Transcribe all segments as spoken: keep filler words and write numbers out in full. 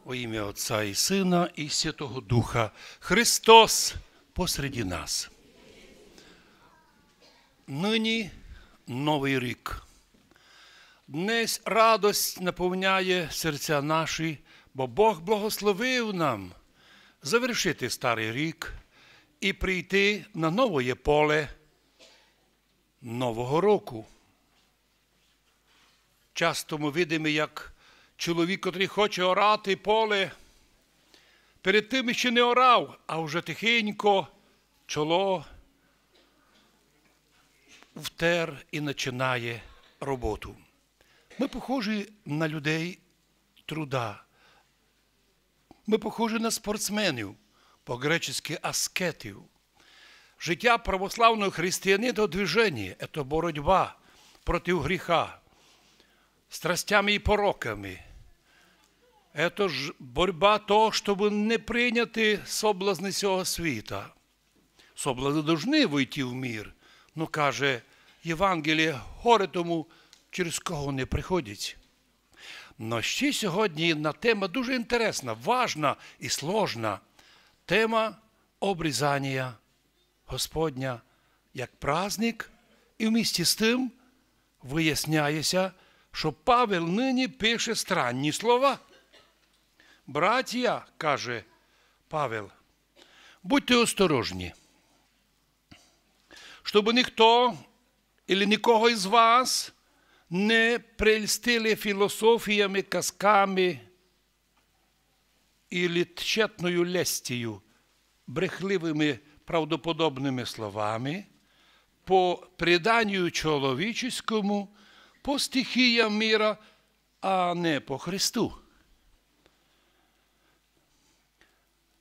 Во имя Отца и Сына и Святого Духа. Христос посреди нас. Нині Новый рік. Днесь радость наповняє серця наші, бо Бог благословив нам завершити старый рік и прийти на новоє поле Нового року. Часто мы видиме, як чоловік, котрый хоче орати поле, перед тым іщи не орав, а вже тихенько чоло втер и начинає роботу. Мы похожі на людей труда. Мы похожі на спортсменів, по-гречески аскетів. Життя православного християнина — то движение, это боротьба проти гріха, страстями и пороками. Это ж боротьба того, щоб не прийняти соблазны сього світа. Соблазны должны войти в мир, но, каже Євангеліє, горе тому, через кого не приходять. Но ще сьогодні єдна тема дуже інтересна, важна и сложна. Тема обрізанія Господня як праздник, и вмісті з тым выясняє ся, што Павел нині пише странні слова. Братія, каже Павел, будьте осторожні, щоб ніхто или нікого из вас не прельстили філософіями, казками или тщетною лестію, брехливыми правдоподобными словами, по преданию человеческому, по стихиям мира, а не по Христу.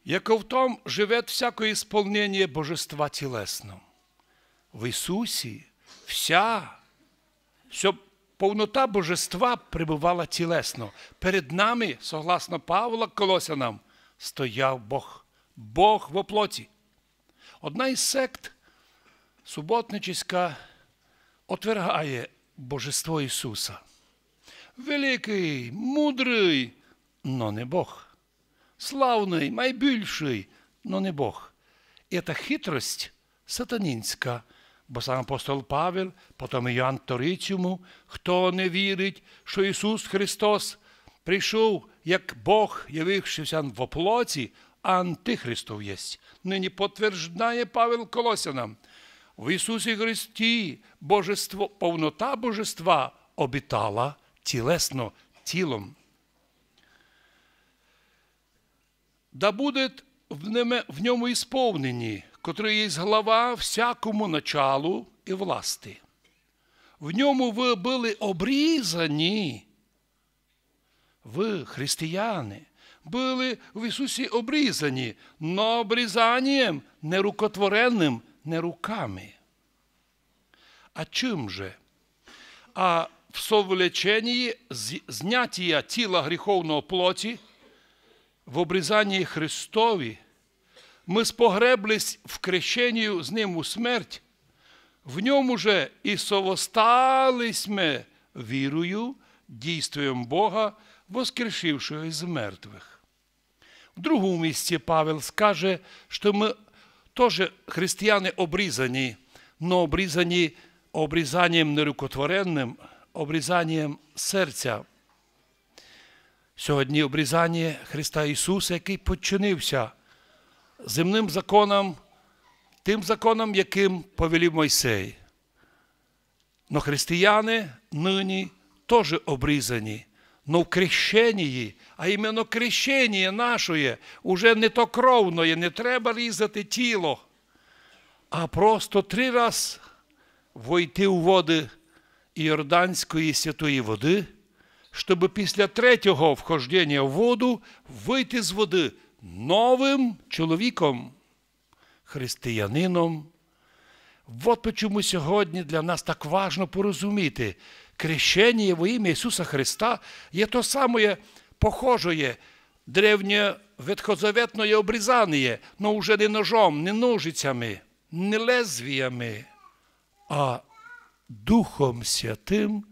Яко в том живет всякое исполнение божества телесно. В Ісусі вся, вся повнота божества пребывала тілесно. Перед нами, согласно Павла Колосянам, стояв Бог, Бог во плоті. Одна из сект, суботническа, отвергає божество Ісуса. Великый, мудрый, но не Бог. Славный, майбільшый, но не Бог. И ета хитрость сатанинська, бо сам апостол Павел, потом и Йоанн Вторицьому, хто не вірить, што Ісус Христос прийшов як Бог, явивши ся во плоті, антихристов єсть. Нині потверждає Павел Колосянам: в Ісусі Христі божество, повнота божества обитала тілесно, тілом. Да буде в неме-, в ньому исполнені, котрый єсть глава всякому началу и власти. В ньому вы были обрізані, вы, християни, были в Ісусі обрізані, но обрізанієм не рукотворенным, не руками. А чим же? А в совлеченії з-, знятія тіла гріховного плоті, в обрізанії Христові, мы спогреблись в крещенію з Ним у смерть, в Ньому же и совостали сьме вірою, дійством Бога, воскрешившого из мертвых. В другому місці Павел скаже, што мы тоже християни обрізані, но обрізані обрізанієм не рукотворенным, обрізанієм серця. Сьогодні обрізаніє Христа Ісуса, якый подчинив ся земным законам, тым законам, якым повелів Мойсей. Но християни нині тоже обрізані, но в крещенії, а именно крещеніє нашоє, уже не то кровноє, не треба різати тіло, а просто три раз войти у воды Іорданської святої воды, щоб після третього вхожденія в воду выйти з воды новым чоловіком, християнином. Вот почему сьогодні для нас так важно порозуміти. Крещеніє во имя Ісуса Христа є то самоє похожоє, древнє ветхозаветноє обрізаніє, но уже не ножом, не ножицями, не лезвіями, а Духом Святым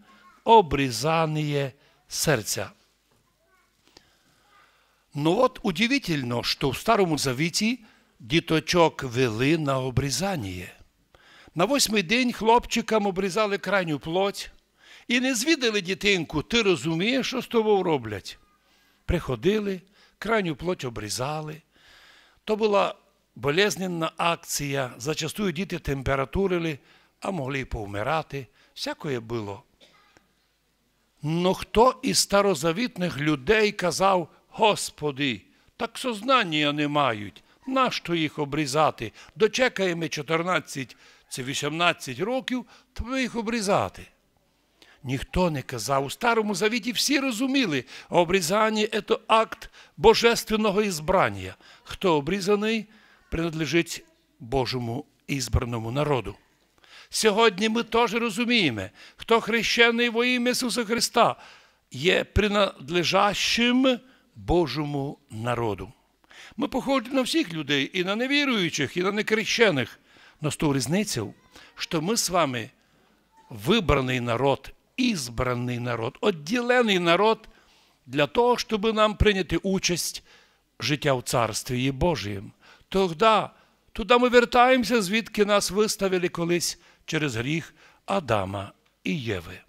обрізаніє серця. Ну от удивительно, што в Старому Завіті діточок вели на обрізаніє. На восьмый день хлопчикам обрізали крайню плоть і не звідали дітинку: «Ты розумієш, што з тобов роблять?» Приходили, крайню плоть обрізали. То была болезненна акція, зачастую діти температурили, а могли й повмирати. Всякоє было. Но хто із старозавітных людей казав: «Господи, так сознанія не мають, нашто їх обрізати? Дочекаєме чотирнадцять ци вісімнадцять років, та будеме їх обрізати». Ніхто не казав. У Старому Завіті всі розуміли, обрізаніє — це акт божественного ізбранія. Хто обрізаный, принадлежить Божому ізбраному народу. Сьогодні мы тоже розумієме, хто хрещеный во імя Ісуса Христа, є принадлежащим Божому народу. Мы похожі на всіх людей, і на невіруючих, і на некрещеных, но з тою різницею, што мы з вами выбраный народ, ізбраный народ, одділеный народ для того, щоб нам прийняти участь життя в Царстві Божім. Тогда, туды мы вертаємося, звідки нас выставили колись через гріх Адама і Євы.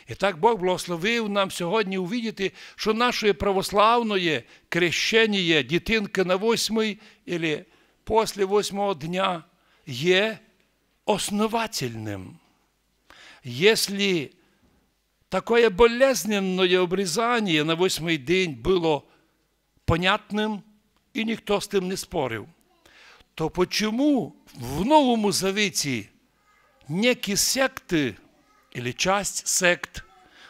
І так Бог благословив нам сьогодні увидіти, што наше православноє крещеніє дітинкы на восьмый или после восьмого дня є основательным. Если такоє болезненноє обрізаніє на восьмый день было понятным, і ніхто з тым не спорив, то почему в Новому Завіті некі секты, или часть сект,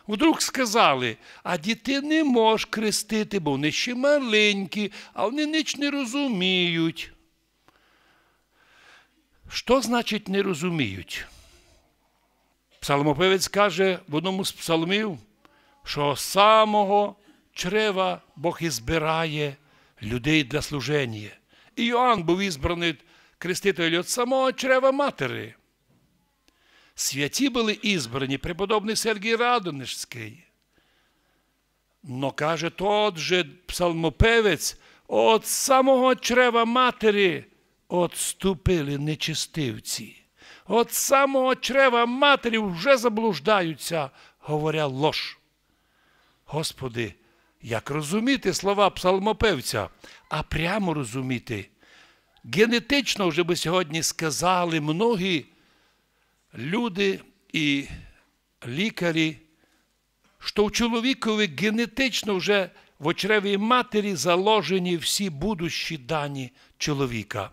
вдруг сказали: «А дітей не мож крестити, бо вони ще маленькі, а вони ніч не розуміють». Што значить «не розуміють»? Псалмопевець каже в одному з псалмів, што з самого чрева Бог ізбирає людей для служеніє. І Йоанн быв ізбраный креститель од самого чрева матери. Святі были ізбрані, преподобный Сергій Радонежськый. Но, каже тот же псалмопевець: «Од самого чрева матері отступили нечестивці. Од самого чрева матері вже заблуждаються, говоря лож». Господи, як розуміти слова псалмопевця? А прямо розуміти. Генетично, вже бы сьогодні сказали многі люди і лікарі, што в чоловікові генетично вже в очреві матері заложені всі будущі дані чоловіка.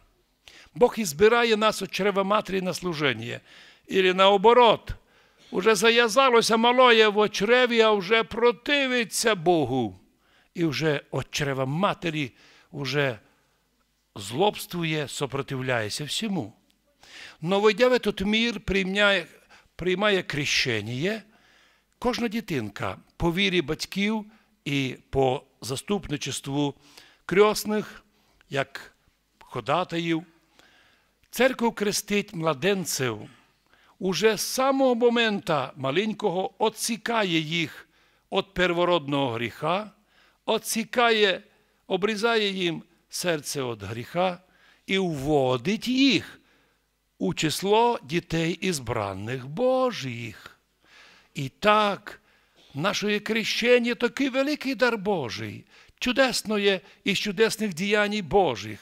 Бог ізбирає нас од чрева матері на служеніє. Или наоборот, уже завязалося малоє в очреві, а вже противиться Богу. І вже од чрева матері уже злобствує, сопротивляє ся всьому. Но войдя в этот мир, приймає, приймає крещеніє кожна дітинка по вірі батьків і по заступничеству крьосных, як ходатаїв. Церков крестить младенців. Уже з самого момента маленького отсікає їх од первородного гріха, отсікає, обрізає їм серце од гріха і вводить їх у число дітей ізбраных Божих. І так, нашоє крещеніє — такый великый дар Божий, чудесноє із чудесных діяній Божих.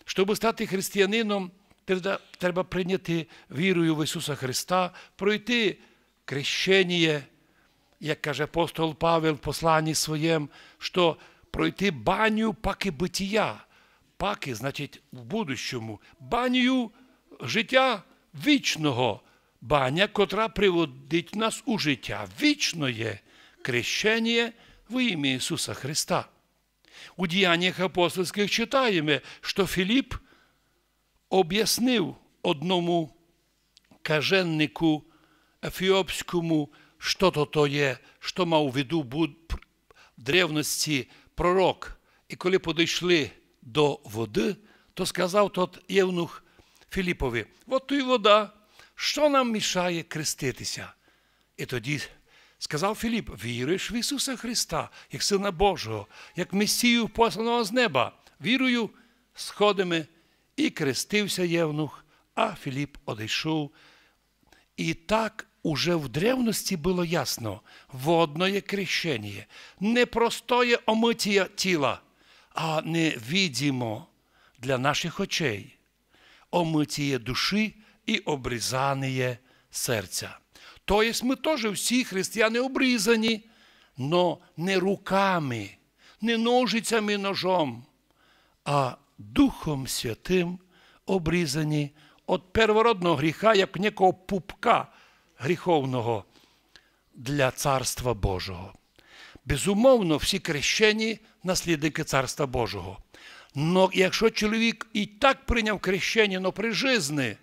Щоб стати християнином, треба, треба прийняти вірою в Ісуса Христа, пройти крещеніє, як каже апостол Павел в посланні своєм, што пройти баню пакы бытія. Пакы, значить, в будущому. Баню життя вічного. Баня, котра приводить нас у життя вічноє. Крещеніє во імя Ісуса Христа. У Діяннях апостольськых читаєме, што Филип обяснив одному каженнику ефіопському, што то, то є, што мав у виду буд-, пр-, в древности пророк. І коли подойшли до воды, то сказав тот євнух Филипови: «Вот туй вода, што нам мішає крестити ся?» І тоді Сказав Филип: „Віруєш в Ісуса Христа, як Сына Божого, як Месію, посланого з неба?“ „Вірую“, сходиме, і крестив ся євнух, а Филип одышов. І так уже в древности было ясно: водноє крещеніє, не простоє омытіє тіла, а невидимо для нашых очей, омытіє душі і обрізаніє серця. То єсть, мы тоже всі християни обрізані, но не руками, не ножицями, ножом, а Духом Святым обрізані од первородного гріха, як некого пупка гріховного, для Царства Божого. Безумовно, всі крещені наслідникы Царства Божого. Но якщо чоловік і так прийняв крещеніє, но при жизни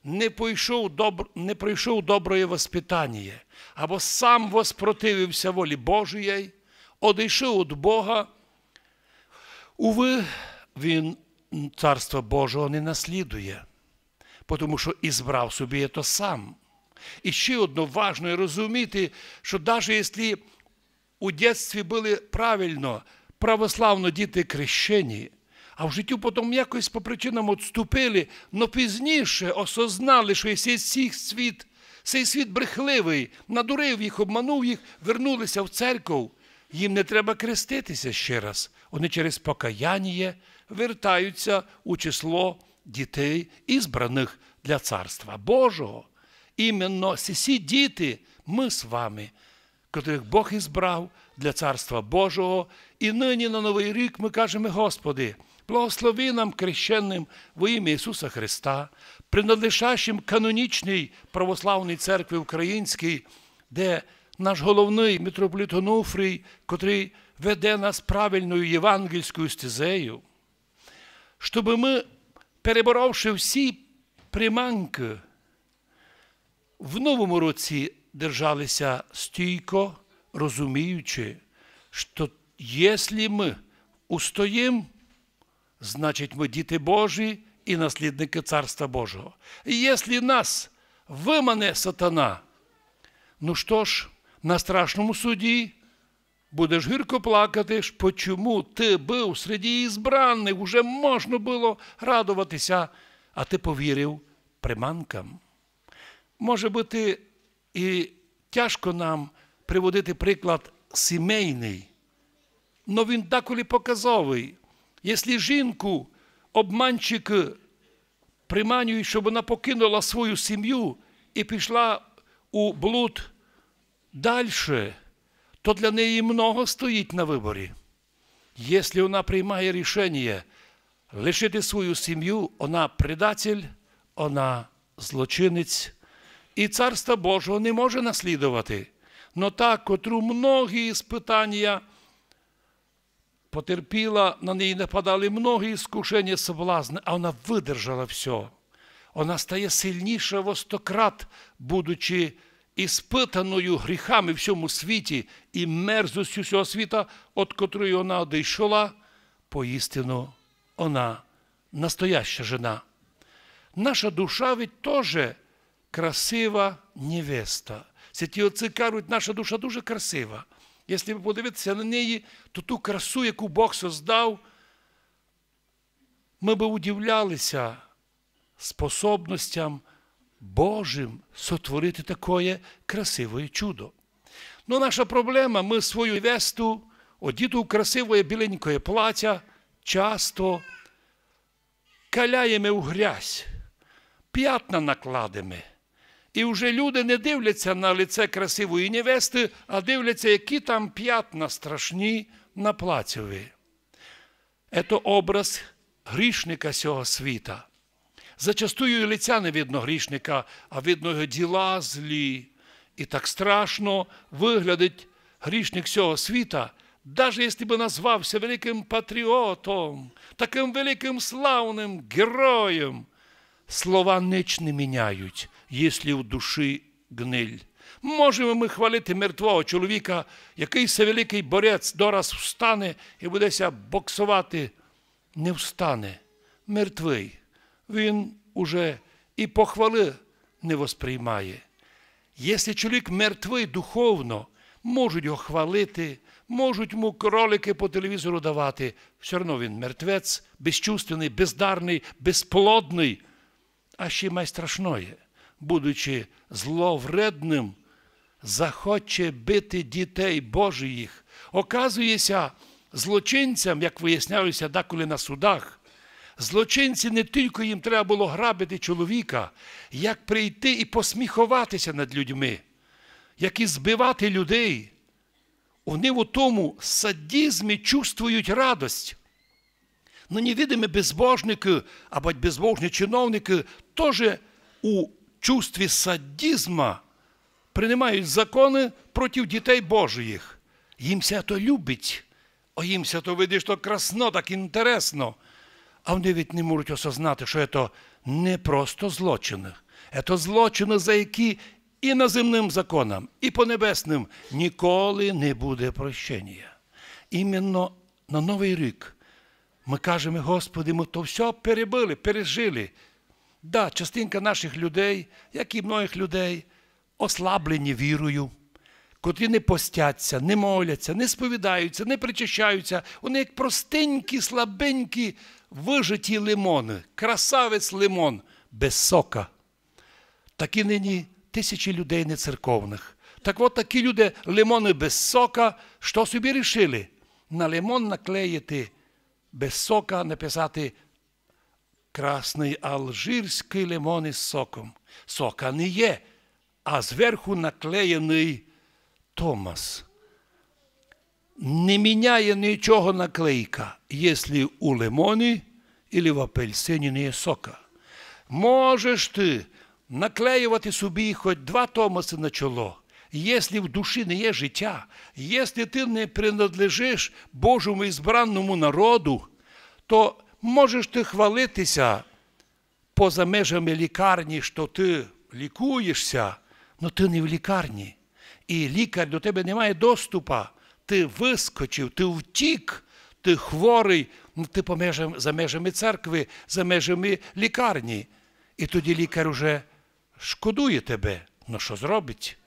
не пойшов доб-, не пройшов доброє воспитаніє, або сам воспротивив ся волі Божієй, одышов од Бога, увы, він Царства Божого не наслідує, потому што избрав собі то сам. І ще одно важно розуміти, што даже якщо у дєтстві были правильно, православно діти крещені, а в житю потом якось по причинам отступили, но пізніше осознали, што сей, сей світ, сей світ брехливый, надурив їх, обманув їх, вернули ся в церков, їм не треба крестити ся ще раз. Они через покаяніє вертають ся у число дітей, избраных для Царства Божого. Именно сесі діти, мы з вами, котрых Бог избрав для Царства Божого. І нині на Новый рік мы кажеме: Господи, благослови нам, крещеным во имя Ісуса Христа, принадлежащим канонічній православній церкви українській, де наш головный митрополит Онуфрій, котрый веде нас правильною євангельською стезею, щобы мы, переборовши всі приманкы, в новому році держали ся стійко, розуміючи, што єсли мы устоїм, значить, мы діти Божі і наслідникы Царства Божого. І єсли нас вымане сатана, ну што ж, на страшному суді будеш гірко плакати, ж почому ты быв среди избраных, уже можна было радовати ся, а ты повірив приманкам. Може быти, і тяжко нам приводити приклад сімейный, но він даколи показовый. Єсли жінку обманщикы приманюють, щоб она покинула свою сімю і пішла у блуд дальше, то для неї много стоїть на выборі. Єсли она приймає рішеніє лишити свою сімю, она предатель, она злочинець, і Царства Божого не може наслідовати. Но та, котру многі испытанія потерпіла, на неї нападали многі искушеня, соблазны, а она выдержала всьо. Она стає сильніша во сто крат, будучи испытаною гріхами в сьому світі і мерзостю сього світа, од котрої она одышла. Поістину, она настояща жена. Наша душа ведь тоже красива невеста. Святі отці кажуть, наша душа дуже красива. Якщо бы подивити ся на неї, то ту красу, яку Бог создав, мы бы удивляли ся способностям Божым сотворити такоє красивоє чудо. Но наша проблема, мы свою невесту, одіту в красивоє біленькоє платя, часто каляєме у грязь, пятна накладеме. І вже люди не дивляться на лице красивої невесты, а дивляться, які там пятна страшні на платьови. Ето образ грішника сього світа. Зачастую і лиця не видно грішника, а видно його діла злі. І так страшно выглядить грішник сього світа, даже якщо бы назвав ся великым патріотом, такым великым славным героєм. Слова нич не міняють, якщо в душі гниль. Можеме мы хвалити мертвого чоловіка, якый се великый борець дораз встане і буде ся боксовати. Не встане. Мертвый. Він уже і похвалы не восприймає. Якщо чоловік мертвый духовно, можуть його хвалити, можуть му ролики по телевізору давати, всьо равно він мертвець, безчувственный, бездарный, безплодный. А ще май страшноє, будучи зловредным, захоче бити дітей Божиїх. Оказує ся, злочинцям, як выясняло ся деколи на судах, злочинці не тілько їм треба было грабити чоловіка, як прийти і посміховати ся над людьми, як і збивати людей. Они в тому садізмі чувствують радость. Но невидимі безбожникы, або безбожні чиновникы, тоже у чувстві садізма принимають законы проти дітей Божиїх. Їм ся то любить, а їм ся то видить, што красно, так інтересно. А они ведь не можуть осознати, што це не просто злочины. Це злочины, за які і на земным законам, і по небесным ніколи не буде прощення. Іменно на Новый рік мы кажеме: Господи, мы то всьо перебыли, пережили. Да, частинка наших людей, як і многих людей, ослаблені вірою, котрі не постять ся, не молять ся, не сповідають ся, не причащають ся, они як простенькі, слабенькі, выжаті лимоны, красавець лимон, без сока. Такі нині тисячі людей нецерковных. Так от такі люди, лимоны без сока, што собі рішили? На лимон наклеїти без сока, написати «Красный алжирськый лимон із соком». Сока не є, а зверху наклеєный Томас. Не міняє нічого наклейка, якщо у лимоні или в апельсині не є сока. Можеш ты наклеювати собі хоть два Томасы на чоло, якщо в душі не є життя, якщо ты не принадлежиш Божому избранному народу, то можеш ты хвалити ся поза межами лікарні, што ты лікуєш ся, но ты не в лікарні. І лікар до тебе не має доступа. Ты выскочив, ты втік, ты хворый, но ты по межам, за межами церкви, за межами лікарні. І тоді лікар уже шкодує тебе. Но што зробить?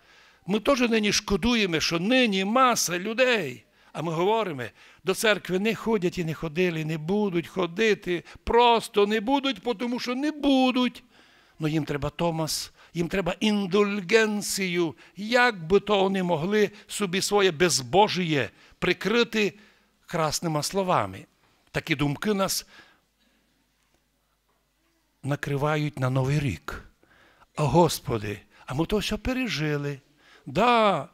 Мы тоже нині шкодуєме, што нині маса людей, а мы говориме, до церкви не ходять і не ходили, не будуть ходити, просто не будуть, потому што не будуть. Но їм треба Томас, їм треба індульґенцію, як бы то они могли собі своє безбожіє прикрыти красныма словами. Такі думкы нас накрывають на Новый рік. А, Господи, а мы то всьо пережили. Да,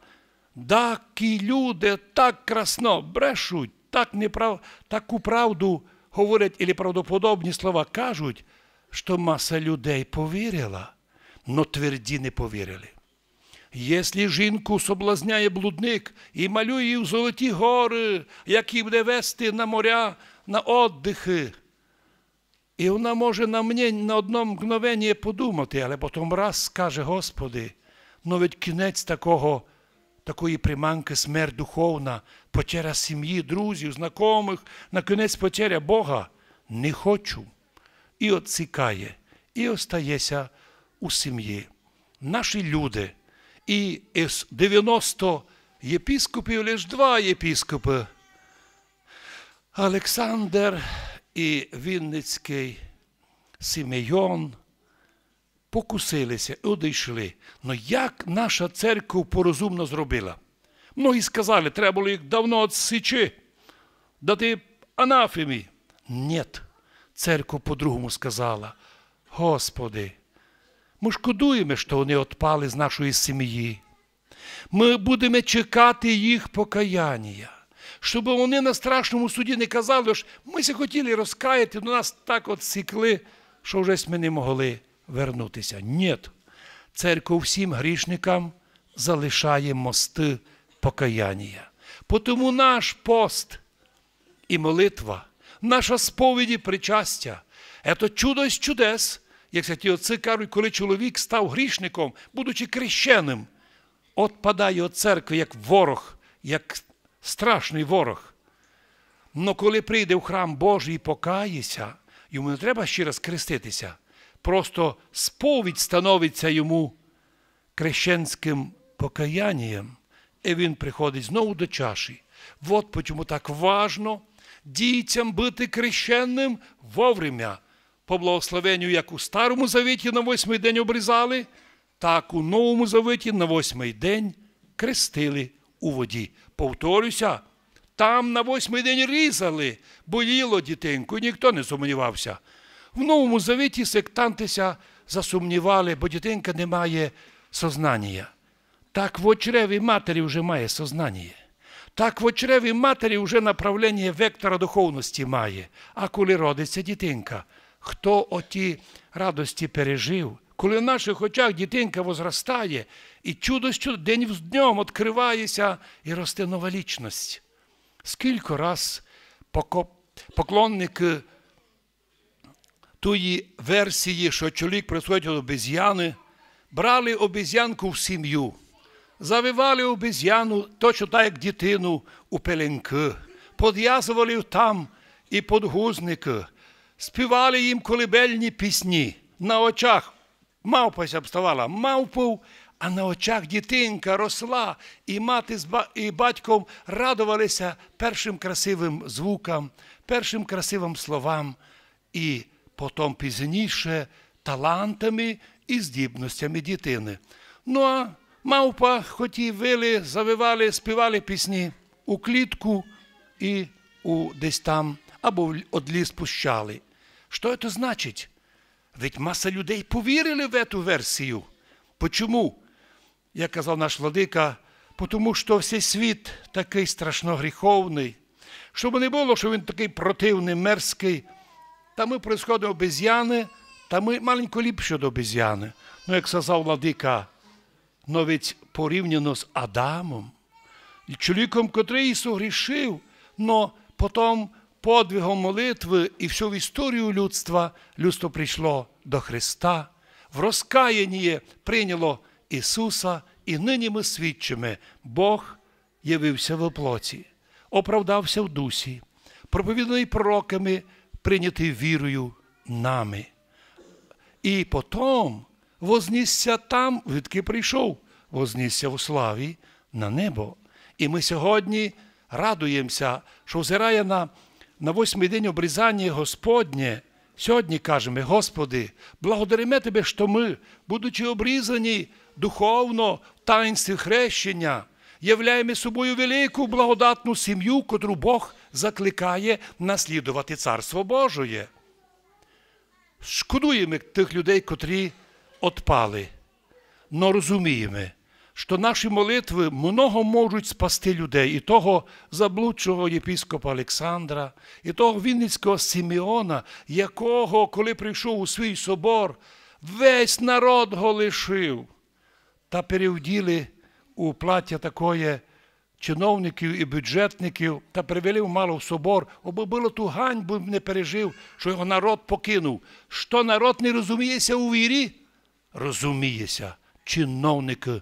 дакі люди так красно брешуть, так неправ-, таку правду говорять, или правдоподобні слова кажуть, што маса людей повірила, но тверді не повірили. Якщо жінку соблазняє блудник і малює її в золоті горы, як її буде вести на моря, на отдыхы, і она може на мгне-, на одно мгновеніє подумати, але потом раз скаже: «Господи, но ведь кінець такого, такої приманкы — смерть духовна, потеря сімї, друзів, знакомых, накінець потеря Бога. Не хочу». І одсікає, і остає ся у сімї. Наші люди, і із девяносто єпископів лиш два єпископы, Александер і Вінницькый Симеон, покусили ся і одійшли. Но як наша церква порозумно зробила? Многі сказали: «Треба было їх давно одсічи, дати анафемі». Нєт, церква по-другому сказала: «Господи, мы шкодуєме, што они отпали з нашої сімї. Мы будеме чекати їх покаянія, щоб они на страшному суді не казали, ож мы ся хотіли розкаяти, но нас так одсікли, што вже сьме не могли вернути ся». Нєт. Церква всім грішникам залишає мосты покаянія. Потому наш пост і молитва, наша сповідь і причастя — ето чудо із чудес, як святі отці кажуть, коли чоловік став грішником, будучи крещеным, отпадає од церкви як ворог, як страшный ворог. Но коли прийде в храм Божий і покає ся, йому не треба ще раз крестити ся. Просто сповідь становить ся йому крещенськым покаянієм, і він приходить знову до чаші. Вот почему так важно дітям быти крещенным вовремя. По благословенню, як у Старому Завіті на восьмый день обрізали, так у Новому Завіті на восьмый день крестили у воді. Повторюся, там на восьмый день різали, боліло дітинку, ніхто не сумнівався. В Новому Завіті сектанти ся засумнівали, бо дітинка не має сознанія. Так в очреві матері вже має сознанія. Так в очреві матері вже направлення вектора духовности має. А коли родиться дітинка, хто оті радости пережив, коли в наших очах дітинка возрастає, і чудо, що день з днем відкриває ся і росте нова лічность. Скілько раз поко-, поклонникы тої версії, што чоловік происходить від обезьяны, брали обезьянку в сім'ю, завивали обезьяну, точно так, як дітину, у пеленкы, подвязовали там і подгузникы, співали їм колыбельні пісні на очах. Мавпа ся ставала мавпов, а на очах дітинка росла, і мати з ба-, і батьком радовали ся першым красивым звукам, першым красивым словам, і потом пізніше талантами і здібностями дітины. Ну а мавпа, хоті вили, завивали, співали пісні у клітку і у десь там, або в л-, од ліс пущали. Што це значить? Ведь маса людей повірили в эту версію. Почому? Як казав наш владика, потому што всей світ такый страшно гріховный, што бы не было, што він такый противный, мерзкый, та мы происходимо обезьяны, та мы маленько ліпші од обезьяны. Ну, як сказав владика, но ведь порівняно з Адамом, чоловіком, котрый і согрішив, но потом подвигом молитвы і всю історію людства, людство прийшло до Христа, в розкаянні прийняло Ісуса, і нині мы свідчиме: Бог явив ся во плоті, оправдав ся в дусі, проповіданый пророками, прийнятый вірою нами. І потом вознісся там, відки прийшов, вознісся у славі на небо. І мы сьогодні радуємося, што, взирає на, на восьмый день обрізання Господнє, сьогодні кажеме: Господи, благодариме Тебе, што мы, будучи обрізані духовно в таїнстві хрещення, являєме собою велику благодатну сім'ю, котру Бог закликає наслідувати Царство Божоє. Шкодуєме тых людей, котрі отпали. Но розумієме, што наші молитвы много можуть спасти людей, і того заблудшого єпископа Александра, і того вінницького Симеона, якого, коли прийшов у свій собор, весь народ го лишив, та перевділи у плаття такоє чиновників і бюджетників та привели в мало в собор, обы было ту ганьбу не пережив, што його народ покинув. Што народ не розуміє ся у вірі? Розуміє ся, чиновникы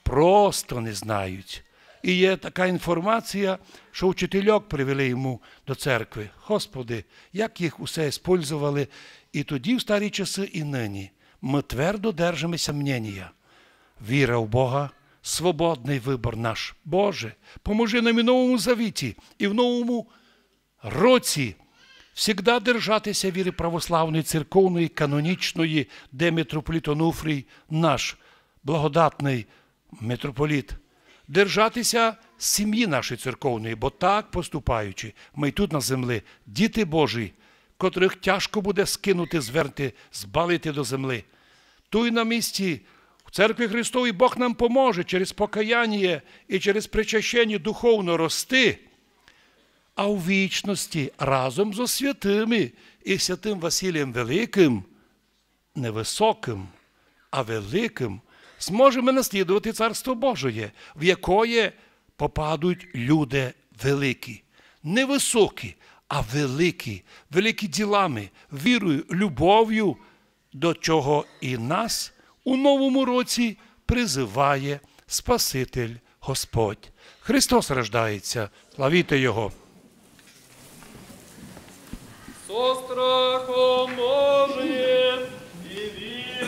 просто не знають. І є така інформація, што учительок привели йому до церкви. Господи, як їх усе использовали і тоді, в старі часы, і нині. Мы твердо держиме ся мненія: віра в Бога, свободный выбор наш. Боже, поможи нам і в Новому Завіті, і в Новому році всегда держати ся віры православної, церковної, канонічної, де митрополит Онуфрій, наш благодатный митрополит, держати ся сім'ї нашої церковної, бо так поступаючи, мы й тут на землі діти Божі, котрых тяжко буде скинути, звернути, збалити до землі. Туй на місці, в церкві Христовій, Бог нам поможе через покаяння і через причащення духовно рости, а у вічности разом зо святыми і святым Василієм Великым, не высокым, а великым, зможеме наслідовати Царство Божоє, в якоє попадуть люди великі. Не высокі, а великі, великі ділами, вірою, любов'ю, до чого і нас у Новому році призыває Спаситель Господь. Христос рождається, славіте Його! Со страхом Божиим